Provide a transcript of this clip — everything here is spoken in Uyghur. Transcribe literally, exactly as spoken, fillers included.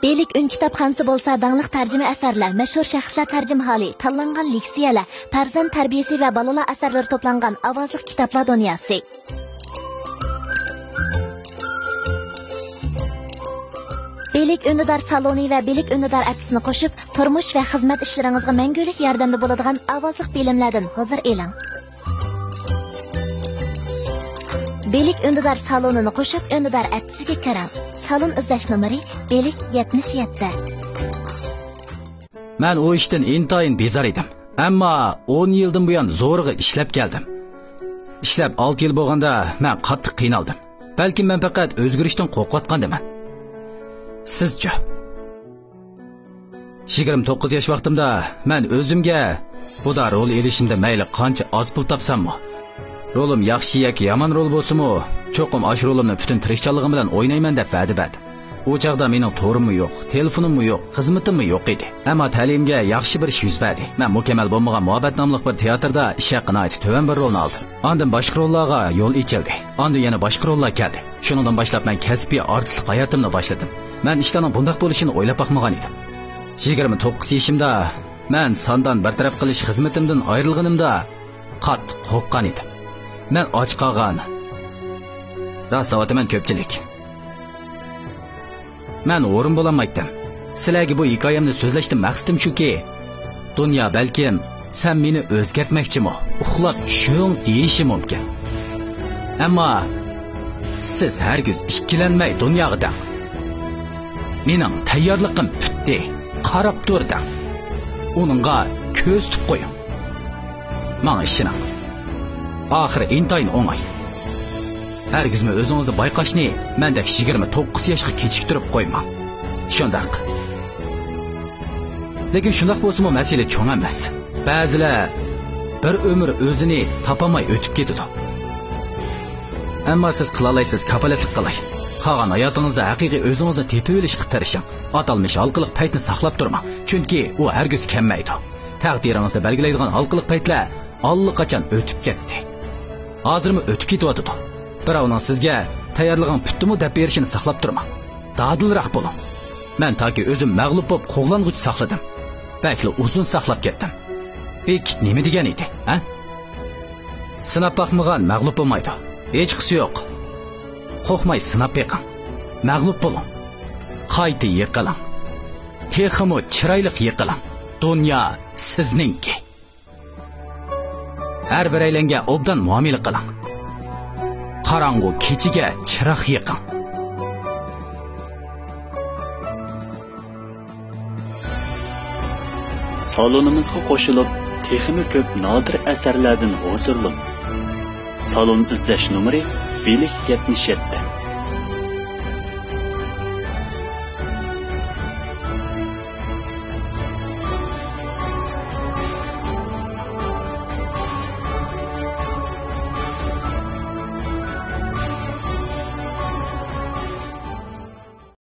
بىلىك ئۈن كىتابخانىسى بولسا داڭلىق تەرجىمە ئەسەرلەر، مەشھۇر شەخسلەر تەرجىمىھالى، تاللانغان لېكسىيەلەر، پەرزەنت تەربىيەسى ۋە بالىلار ئەسەرلىرى توپلانغان ئاۋازلىق كىتابلار دۇنياسى. بىلىك ئۈندىدار سالونى ۋە بىلىك ئۈندىدار ئەتىسىنى قوشۇپ، تۇرمۇش ۋە خىزمەت ئىشلىرىڭىزغا مەڭگۈلۈك ياردەمدە بولىدىغان ئاۋازلىق فىلىملەردىن ھۇزۇر ئېلىڭ. بىلىك ئۈندىدار سالونىنى قوشۇپ، ئۈندىدار ئەتىسىگە كىرىڭ. سالون ئىزدەش نومۇرى بىلىك يەتمىش يەتتە. مەن ئۇ ئىشتىن ئىنتايىن بىزار ئىدىم. ئەمما ئون يىلدىن بۇيان زورىغا ئىشلەپ كەلدىم. ئىشلەپ ئالتە يىل بولغاندا، مەن قاتتىق قىينالدىم. بەلكىم مەن پەقەت ئۆزگىرىشتىن قورقۇۋاتقاندىمەن. سىزچۇ؟ يىگىرمە توققۇز ياش ۋاقتىمدا مەن ئۆزۈمگە بۇدا رول ئېلىشىمدا مەيلى قانچە ئاز پۇل تاپساممۇ، رولۇم ياخشى ياكى يامان رول بولسىمۇ، چوقۇم ئاشۇ رولۇمنى پۈتۈن تىرىشچانلىقىم بىلەن ئوينايمەن دەپ ۋەدە بەردىم. ئۇ چاغدا مېنىڭ تورۇممۇ يوق، تېلېفونۇممۇ يوق، خىزمىتىممۇ يوق ئىدى. ئەمما تەلىيىمگە ياخشى بىر ئىش يۈز بەردى. مەن مۇكەممەل بولمىغان مۇھەببەت ناملىق بىر تىياتىردا ئىش ھەققى ناھايىتى تۆۋەن بىر رولنى ئالدىم. ئاندىن باشقا روللارغا يول ئېچىلدى. ئاندىن يەنە باشقا روللار كەلدى. شۇنىڭدىن باشلاپ مەن كەسپىي ئارتىسلىق ھاياتىمنى باشلىدىم. مەن ئىشلارنىڭ بۇنداق بولۇشىنى ئويلاپ باقمىغان ئىدىم. يىگىرمە توققۇز يېشىمدا مەن ساندان بىر تەرەپ قىلىش خىزمىتىمدىن ئايرىلغىنىمدا قاتتىق قورققان ئىدىم. مەن ئاچ قالغان. راست ئېيتىمەن، كۆپچىلىك. مەن ھۇرۇن بولالمايتتىم. سىلەرگە بۇ ھېكايەمنى سۆزلەشتىن مەقسىتىم شۇكى، دۇنيا بەلكىم سەن مېنى ئۆزگەرتمەكچىمۇ، ئۇخلاپ چۈشۈڭ دېيىشى مۇمكىن. ئەمما سىز ھەرگىز ئىككىلەنمەي دۇنياغا دەڭ. مېنىڭ تەييارلىقىم پۈتتى، قاراپ تۇر دەڭ. ئۇنىڭغا كۆز تۇتۇپ قويۇڭ. ماڭا ئىشىنىڭ. ئاخىرى ئىنتايىن ئوڭاي. ھەرگىزمۇ ئۆزىڭىزنى بايقاشنى مەندەك يىگىرمە توققۇز ياشقا كېچىكتۈرۈپ قويماڭ. شۇنداق. لېكىن شۇنداق بولسىمۇ مەسىلە چوڭ ئەمەس. بەزىلەر بىر ئۆمۈر ئۆزىنى تاپالماي ئۆتۈپ كېتىدۇ. ئەمما سىز قىلالايسىز، كاپالەتلىك قىلاي. قالغان ھاياتىڭىزدا ھەقىقىي ئۆزىڭىزنى تېپىۋېلىشقا تىرىشىڭ. ئاتالمىش ھالقىلىق پەيتنى ساقلاپ تۇرماڭ، چۈنكى ئۇ ھەرگىز كەلمەيدۇ. تەقدىرىڭىزنى بەلگىلەيدىغان ھالقىلىق پەيتلەر ئاللىقاچان ئۆتۈپ كەتتى. ھازىرمۇ ئۆتۈپ كېتىۋاتىدۇ. بىراۋنىڭ سىزگە «تەييارلىقىڭ پۈتتىمۇ؟» دەپ بېرىشىنى ساقلاپ تۇرماڭ. دادىلراق بولۇڭ. مەن تاكى ئۆزۈم مەغلۇپ بولۇپ قوغلانغۇچە ساقلىدىم. بەكلا ئۇزۇن ساقلاپ كەتتىم. بېكىت نېمە دېگەن ئىدى، ھە؟ سىناپ باقمىغان مەغلۇپ بولمايدۇ. ھېچقىسى يوق. قورقماي سىناپ بېقىڭ. مەغلۇپ بولۇڭ. قايتا يىقىلىڭ. تېخىمۇ چىرايلىق يىقىلىڭ. دۇنيا سىزنىڭكى. ھەر بىرەيلەنگە ئوبدان مۇئامىلە قىلىڭ. قاراڭغۇ كېچىگە چىراغ يېقىڭ. سالونىمىزغا قوشۇلۇپ، تېخىمۇ كۆپ نادىر ئەسەرلەردىن ھۇزۇرلىنىڭ. سالون ئىزدەش نومۇرى بىلىك يەتمىش يەتتە.